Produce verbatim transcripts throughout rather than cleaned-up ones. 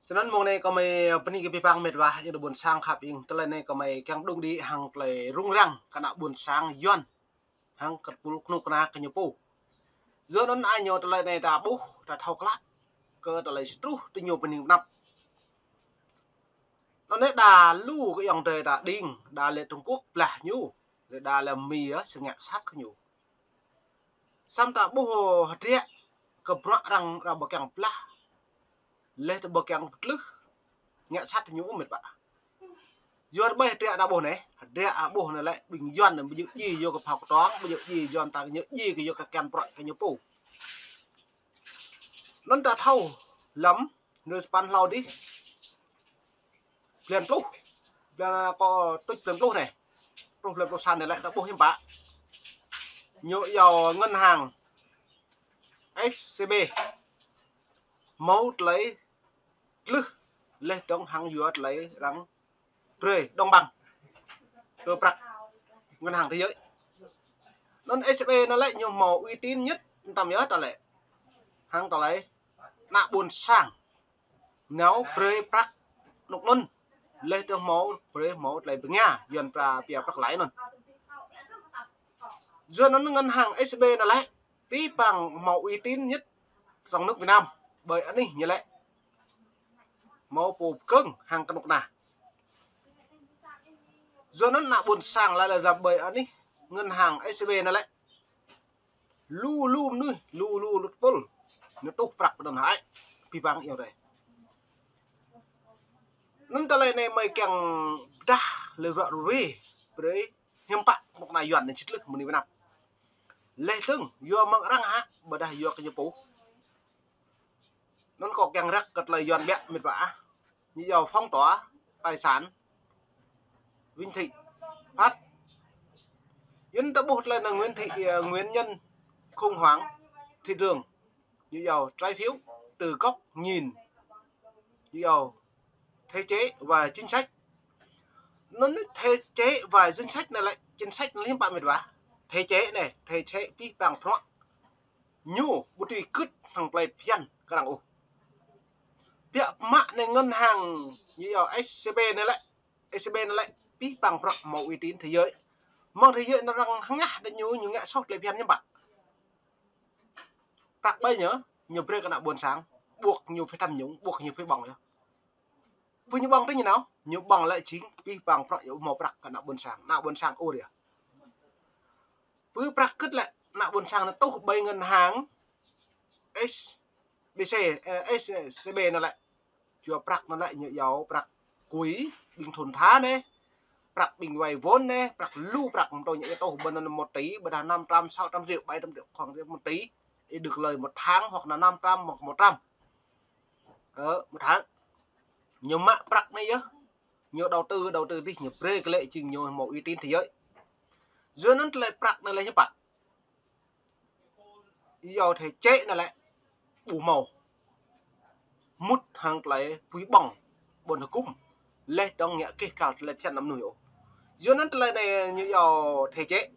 Snăn mông anai kâo mơi bơni kơ abih bang mĕt wa ayŏng adơi ƀuôn sang khăp ing. Tơlơi anai kâo mơi kiăng đung đĭ hăng tơlơi rŭng răng kơ ană ƀuôn sang Yuăn hăng kơ tơpul kơnuk kơna kơ ñu pô. Yua anŭn ai ñu tơlơi anai ta ƀuh, ta thâo klă kơ tơlơi truh tơ ñu pơning pơnăp. Anŭn anai đa lu kơ ayŏng adơi ta đing, đa lĕ Trung Quốc blah ñu, lĕ đa lĕ Mi yơh, sơngă sat kơ ñu. Samơ̆ ta ƀuh hơdră kơ bruă arăng, arăng ƀu kiăng blah, leh ta ƀu kiăng pơtlưh, ngă sat ñu mĕt wa. Yua ƀai hơdră ta ƀuh anai, hơdră ta ƀuh anai lĕ ƀing Yuăn anai ƀu djơ̆ djai yua kơ phao kơtuang, ƀu djơ̆ djai Yuăn ta ñu djai kơ yua kơ kiăng bruă kơ ñu pô. Anŭn ta thâo lăm, nơ̆r sa păn hlâo dih. Blan pluh. Blan kâo tuč blan pluh anai. Pluh blan pluh sa anai lĕ ta ƀuh hiư̆m pă. Ñu iâu ngân hàng S C B hmâo tơlơi tlưh leh dơ̆ng hăng yua tơlơi arăng brơi đồng bằng kơ prăk ngân hàng thế giới. Anŭn S C B anai lĕ ñu hmâo uy tín nhất tăm yơh ta lĕ. Hăng tơlơi ană ƀuôn sang nao brơi prăk anŭk anŭn. Leh dơ̆ng hmâo brơi hmâo tơlơi bơnga, Yuăn pia prăk lãi anŭn. Yua anŭn ngân hàng S C B anai lĕ abih bang hmâo uy tín nhất trong nước Việt Nam. Ƀơi anih ñu lĕ hmâo pô pơkơ̆ng hăng kơnuk kơna. Yua anŭn ană ƀuôn sang lăi lăi dăm ƀơi anih ngân hàng S C B anai lĕ lu lu mơnuih, lu lu lu tơpul ñu tuh prăk pơdơ̆ng hơăi, abih bang ayŏng adơi. Anŭn tơlơi anai mơi kiăng pơdah lĕ ră ruai brơi hiư̆m pă kơnuk kơna Yuăn anai či tlưh mơ̆ng anai pơ anăp. Leh dơ̆ng yua mơ̆ng arăng hă, ƀôdah yua kơ ñu pô. Anŭn kâo kiăng răk kơ tơlơi Yuăn biă mĕt wa ah. Ñu iâu phong tỏa tài sản Vĩnh Thị Phát. Yuăn ta ƀuh tơlơi anai Nguyễn Thị, ờ, nguyên nhân khủng hoảng thị trường. Ñu iâu trái phiếu từ góc nhìn. Ñu iâu thể chế và chính sách. Anŭn thể chế và chính sách anai lĕ, chính sách anai hiư̆m pă mĕt wa. Thể chế anai, thể chế abih bang bruă. Ñu ƀu dưi gưt hăng tơlơi phiăn kơ arăng ôh. Biă mă anai ngân hàng ñu iâu S C B anai lĕ, S C B anai lĕ abih bang bruă hmâo uy tín thế giới. Mơ̆ng thế giới anai arăng hơngah đa ñu, ñu ngă soh tơlơi phiăn hiư̆m pă. Prăk ƀai ñu, ñu brơi kơ ană ƀuôn sang, buộc ñu phải tham nhũng, buộc ñu phải ƀơ̆ng yơh. Pô ñu ƀơ̆ng tơ ñu nao, ñu ƀơ̆ng lĕ jing abih bang prăk ñu hmâo prăk kơ ană ƀuôn sang, ană ƀuôn sang ur yơh. Pô prăk gưt lĕ ană ƀuôn sang anai tuh ƀơi ngân hàng S B C, ơ, S C B anai lĕ. Yua prăk anai lĕ ñu iâu prăk quỹ ƀing thôn tha anai, prăk ƀing vay vốn anai, prăk lu prăk mơ̆ng tơ ñu iâu tuh ƀơi anŭn một tỷ, ƀôdah năm trăm, sáu trăm triệu, bảy trăm triệu, khoảng một tỷ. Ih được lời một tháng hoặc là năm trăm hoặc một trăm. Ơ, một tháng. Ñu mă prăk anai yơh. Ñu đầu tư, đầu tư dih ñu brơi kơ lĕ jing ñu hmâo uy tín thế giới. Yua anŭn tơlơi prăk anai lĕ hiư̆m pă. Iâu thể chế anai lĕ ƀu hmâo mŭt hăng tơlơi pui ƀơ̆ng ƀôn hơkŭm. Leh dơ̆ng ngă keh kal tơlơi phiăn ană mơnuih ôh. Yua anŭn tơlơi anai ñu iâu thể chế.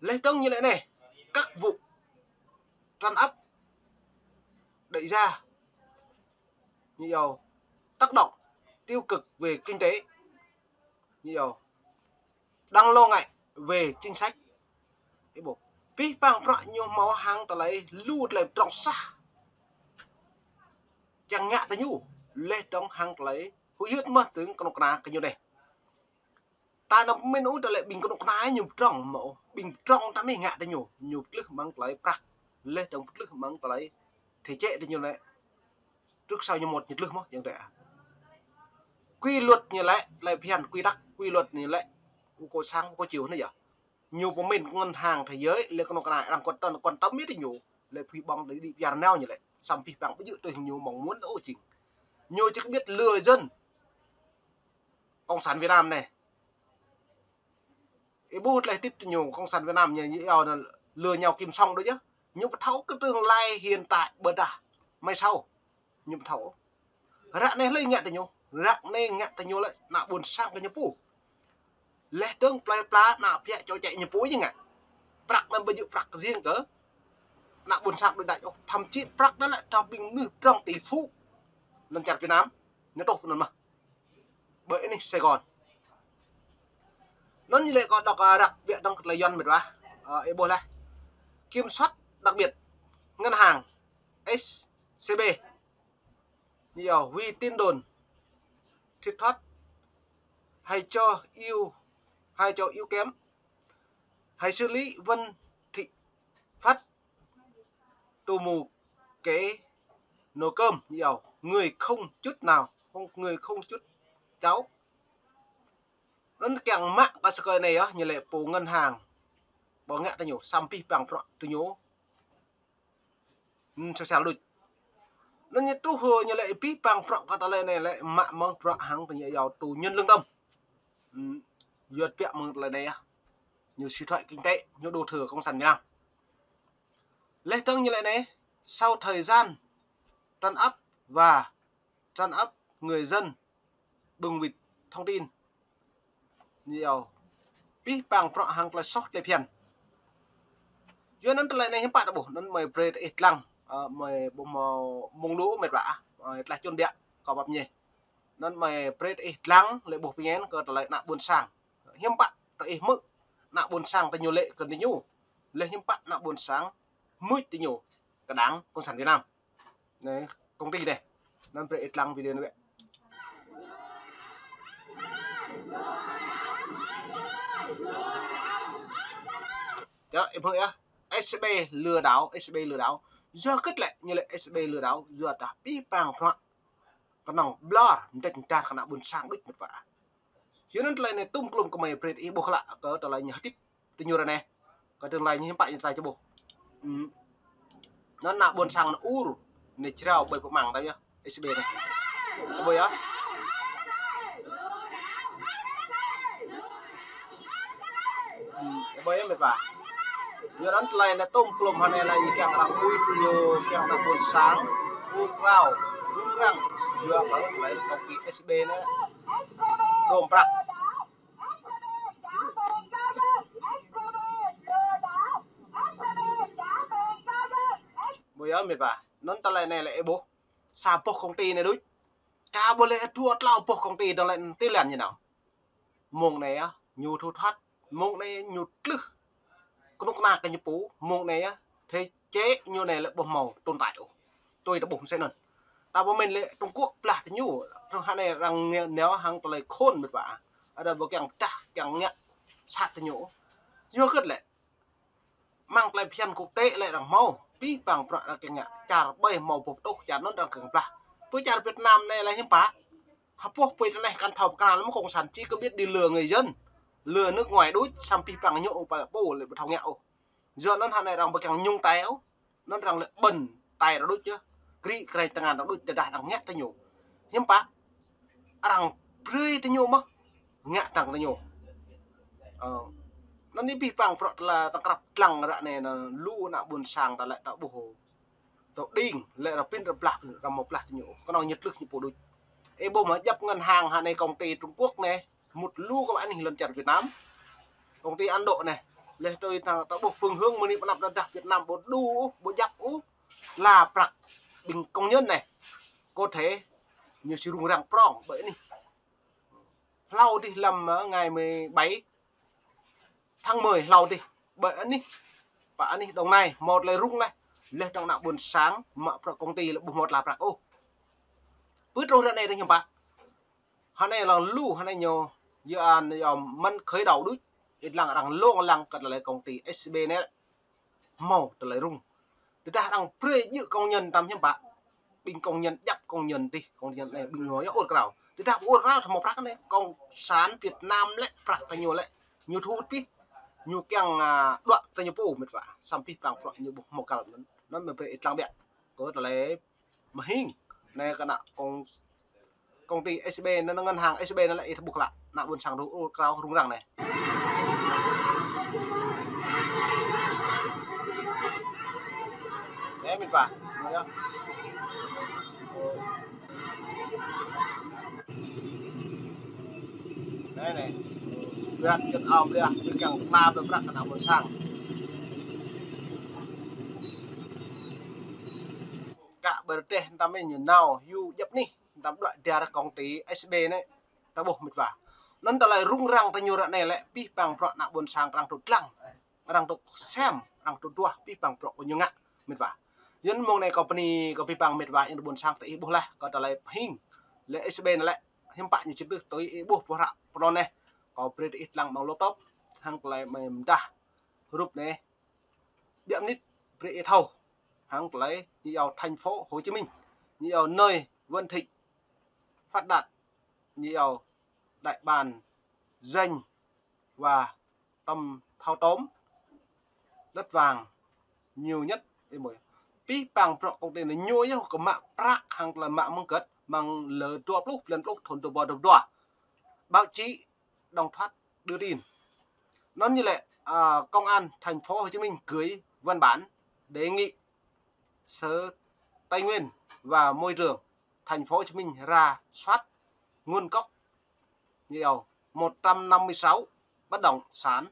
Leh dơ̆ng ñu lĕ anai, các vụ trấn áp đẩy ra, ñu iâu tác động tiêu cực về kinh tế, ñu iâu đáng lo ngại về chính sách. Ih ƀuh, abih bang bruă ñu hmâo hăng tơlơi lu tơlơi pơdrŏng sah kiăng ngă tơ ñu, leh dơ̆ng hăng tơlơi huĭ hyưt mơ̆ tơ̆ng kơnuk kơna kơ ñu anai. Ta anăm pơmĭn ôh tơlơi ƀing kơnuk kơna ñu pơdrŏng mơ̆, ƀing pơdrŏng ta mơ̆ ngă tơ ñu, ñu pơtlưh mơ̆ng tơlơi prăk, leh dơ̆ng pơtlưh mơ̆ng tơlơi thể chế tơ ñu lĕ. Trước sau ñu mŭt ñu tlưh mơ̆, ayŏng adơi ah. Quy luật ñu lĕ, tơlơi phiăn quy tắc, quy luật ñu lĕ, u kô sang, u kô chiu anai yơh. Ñu pơmĭn ngân hàng thế giới, lĕ kơnuk kơna arăng quan tâm, quan tâm mĭt tơ ñu, lĕ pui ƀơ̆ng đĭ, đĭ pơyar nao ñu lĕ, samơ̆ abih bang ƀu djơ̆ tui ñu mong muốn ôh jing. Ñu chỉ biết lừa dân. Cộng sản Việt Nam anai. Ih ƀuh tơlơi hơdip tơ ñu Cộng sản Việt Nam ñu, ñu iâu anŭn lừa nhau kiếm sống đôč yơh. Ñu ƀu thâo kơ tương lai hiện tại ƀôdah mai sau. Ñu ƀu thâo. Ră anai hlơi ngă tơ ñu. Ră anai ngă tơ ñu lĕ ană ƀuôn sang kơ ñu pô. Leh dơ̆ng plơi pla ană ƀiă čô čĕ ñu pô ñu ngă. Prăk anŭn ƀu djơ̆ prăk riêng kơ ană ƀuôn sang đôč đač ôh. Thậm chí prăk anŭn lĕ tơl ƀing mơnuih pơdrŏng tỷ phú. lŏn čar Việt Nam, ñu truh anŭn mơ̆n. Ƀơi anih Sài Gòn. Anŭn ñu lĕ kâo đŏk, ơ, răk biă dơ̆ng kơ tơlơi Yuan mĕt wa. Ơ, ih ƀuh laih. Kiểm soát đặc biệt ngân hàng ét xê bê. Ñu yua hủy tín đồn, thất thoát, hãy cho yếu, hãy cho yếu kém, hãy xử lý Vân Thị Phát, tù mù kẻ nấu cơm, ñu yua người không chút nào, không, người không chút cháu. Anŭn kiăng mă kơ sơkơi anai yơh, ñu lĕ pô ngân hàng. Ƀu ngă tơ ñu, samơ̆ pih pang prŏ tơ ñu. Ư, sosial đôč. Anŭn ñu truh, ñu lĕ pih pang prŏ kơ tơlơi anai lĕ mă mơ̆ng prŏ hăng tơ ñu yua tù nhân lương tâm. Ư, yua biă mơ̆ng tơlơi anai yơh. Ñu suy thoái kinh tế, ñu đổ thừa cộng sản Việt Nam. Laih dơ̆ng ñu lĕ anai, sau thời gian trấn áp và trấn áp người dân bưng bịt thông tin. Ñu yua pih pang prŏ hăng tơlơi soh tơlơi phiăn. Yua anŭn tơlơi anai hiư̆m pă ta ƀuh, anŭn mơi brơi tơ ih lăng, ơ, mơi ƀuh mơ̆ng đu mĕt wa, mơi tlaih čun biă, kâo pap ñe. Anŭn mơi brơi tơ ih lăng, lĕ ƀuh pơñen kơ tơlơi ană ƀôn sang. Hiư̆m pă tơ ih hmư̆, ană ƀôn sang tơ ñu lĕ kơ tơ ñu. Laih hiư̆m pă ană ƀôn sang hmư̆ tơ ñu kơ đảng cộng sản Việt Nam. Anai, công ty anai. Anŭn brơi ih lăng video anai biă. Čơ, ih hmư̆ yơh. ét xê bê lừa đảo, ét xê bê lừa đảo. Yua hơget lĕ ñu lĕ ét xê bê lừa đảo, yua dah pih pang prŏ kơnơ̆ng ƀlŏr, mơdrĕč mơdar kơ ană ƀôn sang đôč mĕt wa. Yua anŭn tơlơi anai tŭm klum kơ mơi brơi ih ƀuh klă kơ tơlơi ñu hơdip tơ ñu ră anai. Kơ tơlơi ñu hiư̆m pă ñu tơlơi či ƀuh. Ư. Anŭn ană ƀôn sang anŭn ur, anai jrao ƀơi pơmăng ta yơh, ét xê bê anai. Ih ƀuh yơh. Ư, ih ƀuh yơh mĕt wa. Yua anŭn tơlơi anai tŭm klum hơnai lĕ ñu kiăng arăng tui tơ ñu kiăng ană ƀôn sang ur krao, rŭng răng, yua kơ tơlơi công ty ét xê bê anai đôm prăk. Ƀuh yơh mĕt wa. Anŭn tơlơi anai lĕ ih ƀuh. Sa boh công ty anai đôč. Ka ƀuh lĕ dua tlâo boh công ty dơ̆ng lĕ tơlơi ñu nao. Mơ̆ng anai yơh, ñu thất thoát. Mơ̆ng anai ñu tlưh kơnuk kơna kơ ñu pô, mơ̆ng anai yơh, thể chế ñu anai lĕ ƀu hmâo tồn tại ôh. Tui ta ƀuh mơsĕ anŭn. Ta ƀu mĭn lĕ Trung Quốc blah tơ ñu, trong hơnai arăng nao hăng tơlơi khôn mĕt wa. Ada ƀu kiăng pơdah, kiăng ngă sat tơ ñu. Yua hơget lĕ. Mơ̆ng tơlơi phiăn quốc tế lĕ arăng hmâo, pih pang prŏ arăng kiăng ngă, čar ƀơi hmâo boh pơtuh, čar anŭn arăng kiăng blah. Pơ čar Việt Nam anai lĕ hiư̆m pă. Hơpă pơ tơ anai kăn thâo pơkra lăm cộng sản chỉ có biết đi lừa người dân, lừa nước ngoài đôč, samơ̆ pih pang ñu ƀu pô lĕ ƀu thâo ngă ôh. Yua anŭn hơnai arăng ƀu kiăng nhung tai ôh, anŭn arăng lĕ ƀơ̆n tai arăng đôč yơh, krĭ krĕng tơngan arăng đôč, tơdah arăng ngă tơ ñu. Hiư̆m pă, arăng brơi tơ ñu mơ̆n, ngă tăng tơ ñu. Ơ, anŭn anai pih pang prŏ tơlơi ta krăp lăng ră anai anŭn lu ană ƀôn sang ta lĕ ta ƀuh. Tơ đing, lĕ arăng pĭn arăng blah, arăng hmâo blah tơ ñu. Kơnơ̆ng ñu tlưh ñu pô đôč. Ih ƀuh mơ̆ djŏp ngân hàng hơnai công ty Trung Quốc anai. Mŭt lu kơ anih lŏn čar Việt Nam. Công ty Ấn Độ anai. Laih tui ta, ta ƀuh phương hướng mơ̆ng anai pơ anăp dah Việt Nam ƀu đu ôh, ƀu djăp ôh. Lă prăk ƀing công nhân anai. Có thể ñu či rŭng răng prŏng ƀơi anih. Hlâo adih lăm, ơ, ngày mười bảy tháng mười hlâo adih. Ƀơi anih, pơ anih Đồng Nai, hmâo tơlơi rŭng laih. Laih dơ̆ng ană ƀôn sang, mă prăk công ty lĕ ƀu hmâo tla prăk ôh. Pơ truh ră anai dơ̆ng hiư̆m pă. Hơnai lăng lu, hơnai ñu, yua anŭn yơh mơ̆n khơi đầu đôč. Ih lăng arăng lông lăng kơ tơlơi công ty ét xê bê anai lĕ hmâo tơlơi rŭng. Tơdah arăng brơi djơ̆ công nhân tăm hiư̆m pă. Ƀing công nhân djăp công nhân tih, công nhân anai ƀing ñu yơh ur krao. Tơdah ur krao tơ hmâo prăk anai, cộng sản Việt Nam lĕ prăk tơ ñu lĕ. Ñu thu hút pih, ñu kiăng, a, đuaĭ tơ ñu pô mĕt wa. Samơ̆ pih pang prŏ ñu ƀu hmâo kăl anŭn. Anŭn mơi brơi ih lăng biă. Kơ tơlơi mơhing. Anai kơ ană công, công ty ét xê bê, anŭn ngân hàng ét xê bê anŭn lĕ ih ƀuh klă. Ană ƀôn sang rŭng, ur krao rŭng răng anai. Anai mĕt wa. Anai yơh. Anai anai. Ƀiă čŭt ao ƀiă, ƀiă kiăng tla ƀiă prăk kơ ană ƀôn sang. Kă ƀơi rơdêh tăm anai ñu nao hyu djŏp anih. Tăm đuaĭ dar công ty S B anai, ta ƀuh mĕt wa. Anŭn tơlơi rŭng răng ta ñu ră anai lĕ abih bang bruă ană ƀôn sang arăng tŭ lăng, arăng tŭ sem, arăng tŭ duah abih bang bruă kơ ñu ngă mĕt wa. Yua anŭn mông anai kâo bơni kơ abih bang mĕt wa yang ƀôn sang ta ih ƀuh laih kơ tơlơi pơhing lĕ S B anai lĕ hiư̆m pă ñu čih tui ih ƀuh ƀuh ră pơnôn anai. Kâo brơi ih lăng mơ̆ng lŏp tŏp hăng tơlơi mơ̆ng mơdah rup anai. Biă mơnit brơi ih thâo hăng tơlơi ñu iâu thành phố Hồ Chí Minh, ñu iâu nơi Vân Thịnh phát đạt, ñu iâu đại bản doanh và tăm thâu tóm đất vàng nhiều nhất. Ih ƀuh, abih bang bruă công ty anai ñu yơh kơ mă prăk hăng tơlơi mă mơ̆ng gĕt mơ̆ng lơ dua pluh, blan pluh thun dua ƀâo dua ƀâo dua. Báo chí đồng thuận đưa tin. Anŭn ñu lĕ, à, Công an thành phố Hồ Chí Minh gửi văn bản đề nghị Sở Tài nguyên và Môi trường thành phố Hồ Chí Minh rà soát nguồn gốc, ñu iâu một trăm năm mươi sáu bất động sản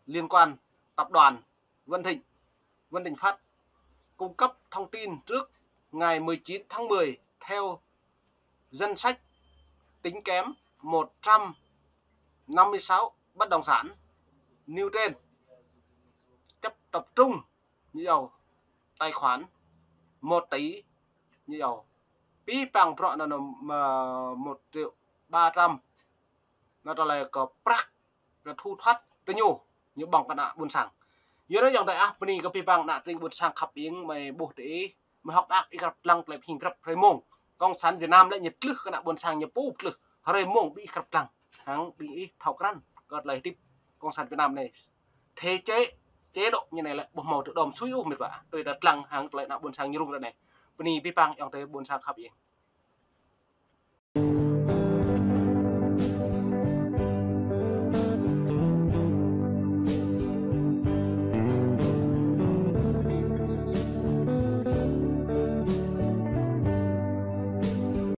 liên quan tập đoàn Vân Thịnh, Vân Thịnh Phát, cung cấp thông tin trước ngày mười chín tháng mười theo danh sách tính kém một trăm năm mươi sáu bất động sản nêu trên. Chấp, tập trung, ñu iâu tài khoản một tỷ, ñu iâu abih bang bruă anŭn, anŭn, à, một triệu ba trăm. Anŭn tơlơi kơ prăk, anŭn thu thoát ta ñu, ñu ƀơ̆ng kơ ană ƀôn sang. Yua anŭn ayŏng adơi ah, bơni kơ abih bang ană tring ƀôn sang khăp ing, mơi ƀuh tơ ih, mơi hơ̆k mơak ih krăp lăng tơlơi pơhing krăp hrơi mông. Cộng sản Việt Nam lĕ ñu tlưh kơ ană ƀôn sang ñu pô tlưh. Hrơi mông ƀing ih krăp lăng hăng ƀing ih thâo krăn kơ tơlơi hơdip Cộng sản Việt Nam anai. Thể chế, chế độ ñu anai lĕ ƀu hmâo tơdôm sui ôh mĕt wa. Tui ta lăng hăng tơlơi ană ƀôn sang ñu rŭng ră anai. Bơni abih bang ayŏng adơi ƀôn sang khăp ing.